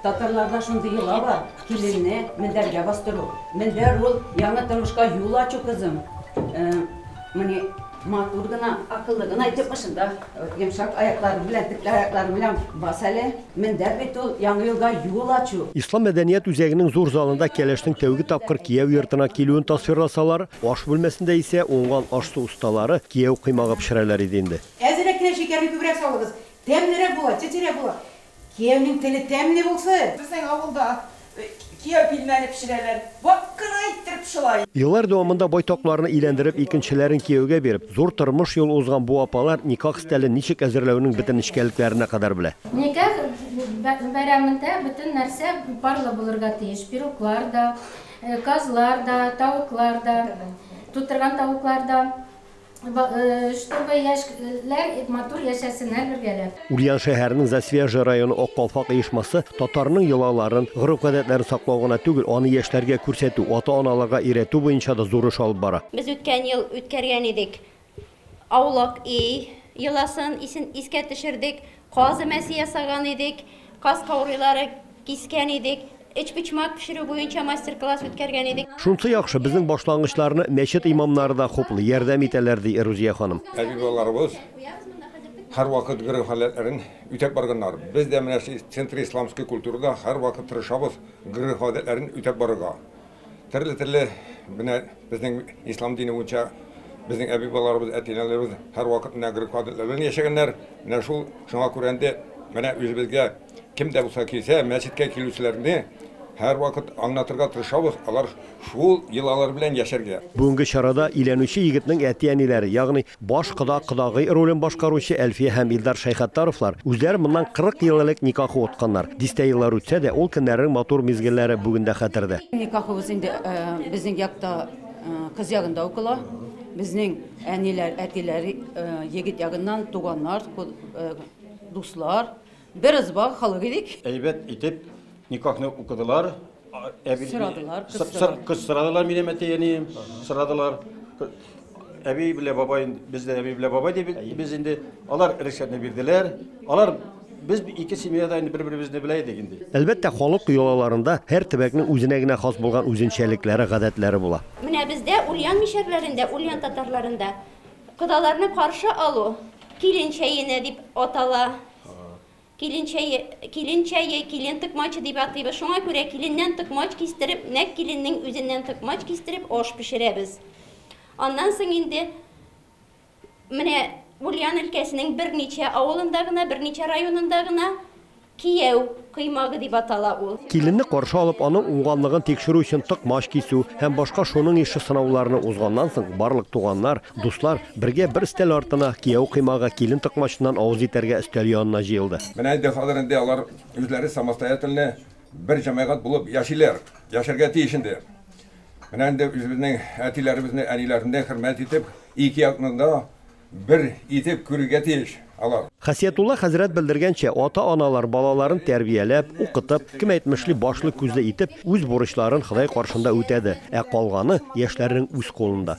Татарларда шундый йола бар, киленне мендәргә бастыру. Мендәр ул яңа тормышка юл ачу, кызым. Менә матур гына, акыллы гына итеп ошында йомшак аякларың белән, төкле аякларың белән бас әле. Мендәр бит ул яңа елга юл ачу. Ислам мәдәният үзәгенең зур залында кәләшнең тәүге тапкыр кияү йортына килүен тасвирласалар, аш бүлмәсендә исә уңган аш-су осталары кияү коймагы пешерәләр иде инде. Әзрәк кенә шикәрне күбрәк салыгыз, тәмлерәк була, тетирәк була. Кияүнең теле тәмле булсын! Безнең авылда кияү пилмәне пешерәләр. Вак кына иттереп шулай. Еллар дәвамында байтакларны өйләндереп, икенчеләрен кияүгә биреп, зур тормыш юлы узган бу апалар никах өстәлен ничек әзерләүнең бөтен нечкәлекләренә кадәр белә. Никах бәйрәмендә бөтен нәрсә парлы булырга тиеш, пироглар да, казлар да, тавыклар да, тутырган тавыклар да. Чтобы яшьләр матур яшәсеннәр бергәләп. Ульян шәһәренең Засвияжье районы Ак калфак оешмасы татарның йолаларын, гореф-гадәтләрен саклау гына түгел, аны яшьләргә күрсәтү, ата-аналарга өйрәтү буенча да зур эш алып бара. Без үткән ел үткәргән идек Аулак өй йоласын исен искә төшердек, каз өмәсе ясаган идек, каз каурыйлары кискән идек. Өчпочмак пешерү буенча мастер-класс үткәргән идек. Шунсы яхшы, безнең башлангычларны мәчет имамнары да хуплый, ярдәм итәләр, ди Рузия ханым. Әби-бабаларыбыз һәрвакыт гореф-гадәтләрен үтәп барганнар. Без дә менә Центр исламской культурада һәрвакыт тырышабыз гореф-гадәтләрен үтәп барырга. Төрле-төрле менә безнең ислам дине буенча безнең әби-бабаларыбыз, әти-әниләребез һәрвакыт менә гореф-гадәтләр белән яшәгәннәр. Менә шул, шуңа күрә инде менә үзебезгә кем дә булса килсә, мәчеткә килүчеләрне һәрвакыт аңлатырга тырышабыз, алар шул йолалар белән яшәргә. Бүгенге чарада өйләнүче егетнең әти-әниләре, ягъни баш кода-кодагый ролен башкаручы Әлфия һәм Илдар Шәйхаттаровлар үзләре моннан 40 ел элек никах укытканнар. Дистә еллар үтсә дә, ул көннәрнең матур мизгелләре бүген дә хәтердә. Никахыбыз инде безнең якта кыз ягында укыла. Безнең әниләр, әтиләр егет ягыннан туганнар, дуслар. Бер ызба халык идек. Әйбәт итеп никахны укыдылар. Сорадылар, кыз сорадылар. Кыз сорадылар минем әти-әнием, сорадылар. Әби белән бабай, без дә әби белән бабай дип без инде алар рөхсәтне бирделәр. Алар без ике семьяда инде бер-беребезне белә идек инде. Әлбәттә, халык йолаларында һәр төбәкнең үзенә генә хас булган үзенчәлекләре, гадәтләре була. Менә бездә Ульян мишәрләрендә, Ульян татарларында кодаларны каршы алу килен чәенә дип атала. Килен чәе, килен чәе, килен токмачы дип атыйбыз. Шуңа күрә киленнән токмач кистереп, нәкъ киленнең үзеннән токмач кистереп аш пешерәбез. Аннан соң инде менә Ульян өлкәсенең берничә авылында гына, берничә районында гына кияү коймагы дип атала ул. Киленне каршы алып, аның уңганлыгын тикшерү өчен токмач кисү һәм башка шуның ише сынауларны узганнан соң, барлык туганнар, дуслар бергә бер өстәл артына кияү коймагы, килен токмачыннан авыз итәргә өстәл янына җыелды. Менә инде хәзер инде алар үзләре самостоятельно бер җәмәгать булып яшиләр, яшәргә тиеш инде. Менә инде үзебезнең әтиләребезне, әниләрне хөрмәт итеп, ике якны да бер итеп күрергә тиеш алар. Хасиятулла хәзрәт белдергәнчә, ата-аналар балаларын тәрбияләп, укытып, кем әйтмешли, башлы-күзле итеп, үз бурычларын Ходай каршында үтәде, ә калганы яшьләрнең үз кулында.